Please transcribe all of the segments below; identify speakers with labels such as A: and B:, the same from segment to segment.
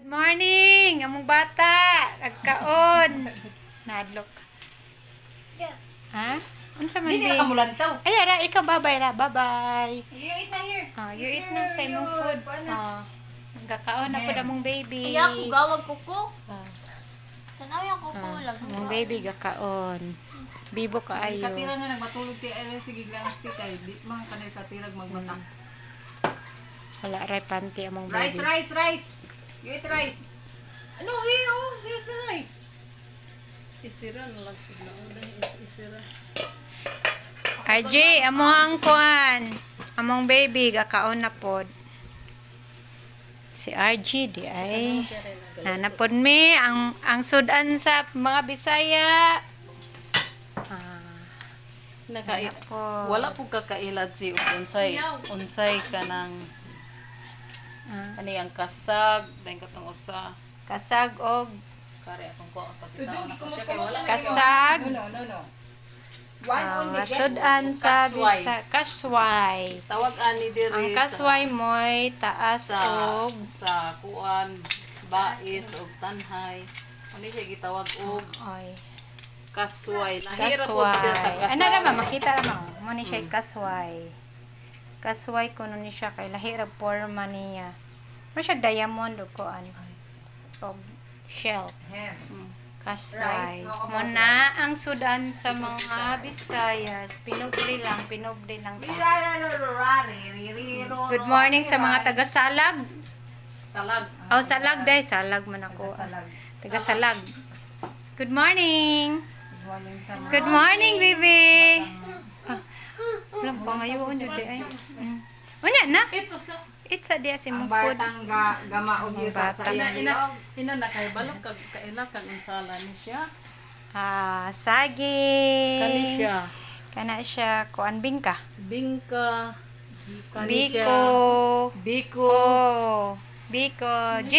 A: Good morning, among bata. Nagkaon. Nadlok. Ha? Unsa man
B: Di
A: di?
B: na ka mulantaw.
A: Ay, ara, ikaw bye-bye ra. Bye-bye.
B: You eat na here.
A: Ah, you eat na sa imong food. Ah. Nagkakaon na pud among baby.
C: Kaya ako gawag kuko.
A: Ah,
C: Tanaw yung kuko lang.
A: among baby gakaon. Bibo kaayo.
B: Katira na nagmatulog ti ay sige glass ti kay di man kanil katirag magmata.
A: Wala ray panty among
B: Rice,
A: baby.
B: rice, rice. You eat rice. No, here, oh, here's the rice.
D: Isira na lang pud na ulan isira.
A: RJ, amo ang kuan. Among baby gakaon na pod. Si RG di ay. Nanapod mi ang sudan sa mga Bisaya. Ah,
D: Naka
A: po.
D: Wala po kakailad si unsay unsay kanang
A: Ah,
D: ani ang kasag dayon katong usa
A: kasag og
D: kare akong ko ang pagkitaon ako siya kay wala
A: kasag.
B: No, no, no, no. One only.
A: Ah, sudan sa
D: Kasway.
A: Bisa kasway.
D: Tawag ani diri
A: Ang kasway mo'y taas
D: sa
A: og
D: sa kuan bais og tanhay. Ano siya gitawag og
A: oy.
D: kasway. Nahira po siya sa
A: Kasway.
D: kasag.
A: Ano naman makita naman. Mo ni siya kasway. Kasway kuno ni siya kay lahi ra porma niya. Mo siya diamond og kuan og shell.
B: Ham.
A: Kasway.
B: Rice, how about
A: Mo na ang sudan sa mga Bisayas. Pinubli lang, pinubli lang ta. Good morning sa mga taga-salag.
D: Salag.
A: Oh, salag day, salag man ako.
B: Taga-salag.
A: Taga-salag. Good morning.
B: Good morning sa mga
A: Good morning, baby. Ah, walang pangayon di ay. Unya na.
D: Ito sa
A: It's a diya si
B: ang
A: mong food.
B: batang ga gama og
A: Ang
B: yuta
A: bata.
B: sa
D: ina
B: iyang
D: ina
B: ilog.
D: ina nakaibalo kag kaila kag unsala ni siya.
A: Ah, saging.
D: Kani siya.
A: Kana siya kuan bingka.
D: Bingka. Kani siya.
A: Biko.
D: Biko.
A: Oh, biko. G.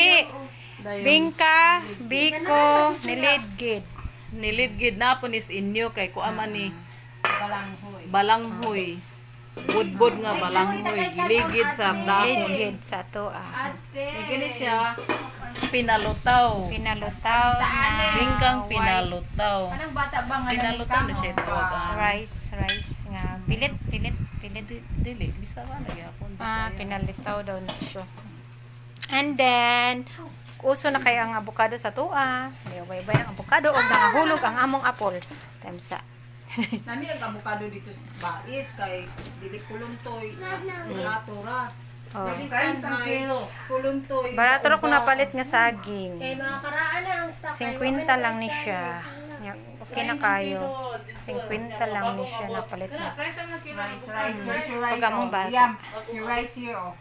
D: Dayon.
A: Bingka, biko, nilidgid.
D: Nilidgid na po nis inyo kay kuan man ni
B: Balanghoy.
D: balanghoy. Budbud nga balanghoy giligid sa dahon.
A: Nilidgid sa to ah.
D: Kini siya pinalutaw.
A: Pinalutaw na
D: Bingkang
A: white
D: pinalutaw.
B: Anong bata ba nga
D: Pinalutaw na siya tawagan.
A: rice, rice nga pilit, pilit, pilit.
D: Dili bisa ba na gyapon
A: Ah,
D: Bisaya.
A: pinalitaw daw na siya. And then, uso na kay ang avocado sa tuwa. May ubay ang avocado og nangahulog ang among apple. Time sa.
B: Nami ang avocado dito sa bais kay dili kuluntoy. Barato ra.
A: Oh.
B: Dili tanhay, kuluntoy.
A: Barato ra ko napalit nga saging.
C: Kay mga karaan na ang stock.
A: 50 lang ni siya. Ya, okay na kayo. 50 lang ni siya napalit na.
B: Rice, rice, where's your rice?
A: Pag among
B: Oh,
A: bata.
B: Yam, your rice here oh.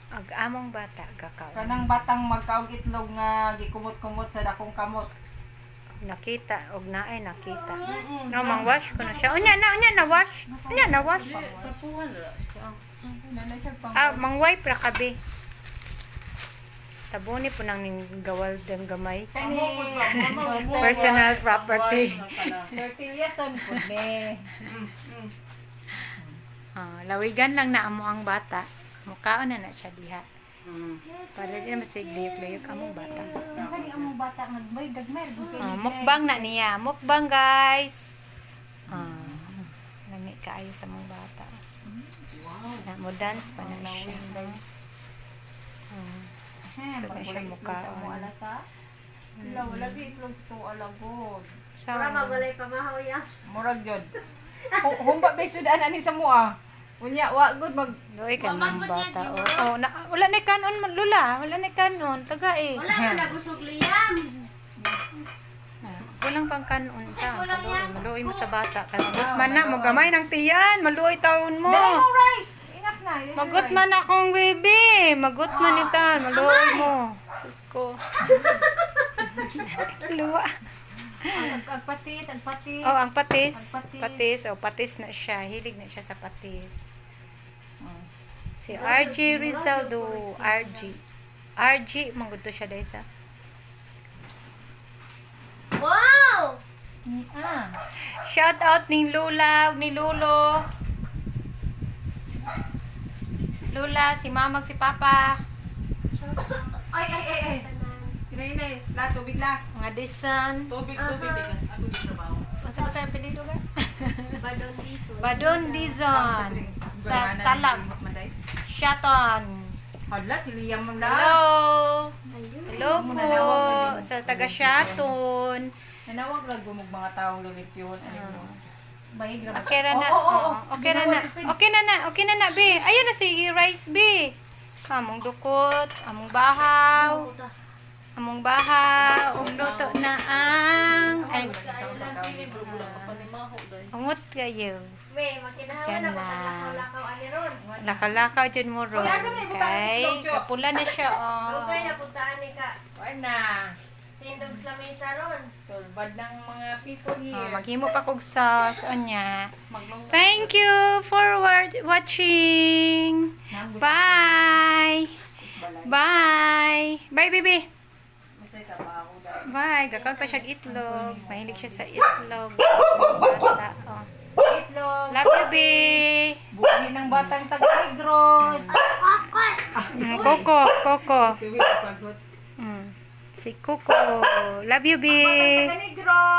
A: Ag among bata gakaw.
B: Kanang batang magkaog itlog nga gikumot-kumot sa dakong kamot.
A: Nakita og naay nakita. No mang wash ko na siya. Unya na wash. Unya na wash.
D: Kapuhan ra siya.
B: Nanay siya pang
A: Ah, mang wipe ra kabi. Tabuni po nang ning gawal dang gamay.
B: Kani
A: Personal property.
B: Tortilla son pud ni.
A: Ah, lawigan lang na amo ang bata. Mukaon na na siya diha. Para di na masig liyok-liyok among bata.
B: Kani among bata nga may dagmer.
A: Ah, mukbang na niya. Mukbang, guys. Ah, lami kaayo sa mong bata. Wow. Na mo dance pa na siya. Ah, so na siya mukaon.
B: Alasa. Wala, wala di itlog sa tuwa lagod.
A: Sa
C: Magulay pamahaw ya.
B: Murag jud. Humba ba sudan ani sa mua? Unya wa gud mag
A: Doy ka ng bata. Oh, oh na, wala na kanon man lula, wala na kanon. Taga eh.
C: Wala ka nabusog liyam.
A: Ah, kulang pang kanon ta. Maluoy, maluoy mo sa bata. Kay magut man na, magamay ng tiyan, maluoy taon mo.
B: Dali mo rice. Enough na. Here's your
A: Magut
B: rice.
A: man akong baby. Magut man ita, maluoy mo. Sus ko. Luwa.
B: Ang patis, ang patis.
A: Oh, ang patis.
B: Ang patis.
A: Patis. Oh, patis na siya. Hilig na siya sa patis. Si RG Rizaldo. RG. RG, mangguto siya dahil sa.
C: Wow!
B: Ah.
A: Shout out ni Lula, ug ni Lolo. Lula, si Mamag, si Papa.
B: Ay, ay, ay, ay. La, tubig la.
A: Mga Dizon.
D: Tubig, tubig. Teka, ako yung trabaho.
A: Unsa ba tayong apelyido ga?
C: Badon Dizon.
A: Badon Dizon sa Salab. Shaton.
B: Hala, si Liam man la.
A: Hello. Hello po sa taga Shaton.
B: Nanawag lang gumog mga taong galit yun. Ano mo? Mahig ra.
A: Okay ra na.
B: Oo, oo, oo.
A: Oo, okay ra na. Okay na na. Okay na na, be. Ayun na si rice, be. Among dukot, among bahaw. Among bahaw, ug luto na ang ay ungot kayo.
C: May, makinahawa
A: Yan
C: na ko
A: na.
C: sa lakaw-lakaw ani ron.
A: Lakalakaw dyan mo ron.
B: Uy, asa man ibutang ang
A: Kay,
B: itlog, Jo?
A: kapula na siya, oh.
C: Okay, napuntaan ni ka.
B: Wala.
C: Tindog sa mesa ron.
B: Solbad ng mga people
A: Oh,
B: here.
A: maghimo pa kog sauce unya. Thank you for watching. Bye. Bye. Bye, baby. Bye. Gakaon pa siya og itlog. Mahilig siya sa itlog. Bata, oh.
B: Itlog.
A: Love you, babe.
B: Bukanin ng batang taga-Negros.
A: Coco, Coco.
B: Siwi, pagot.
A: Si Coco. Love you,
B: Batang
A: babe.
B: taga-Negros.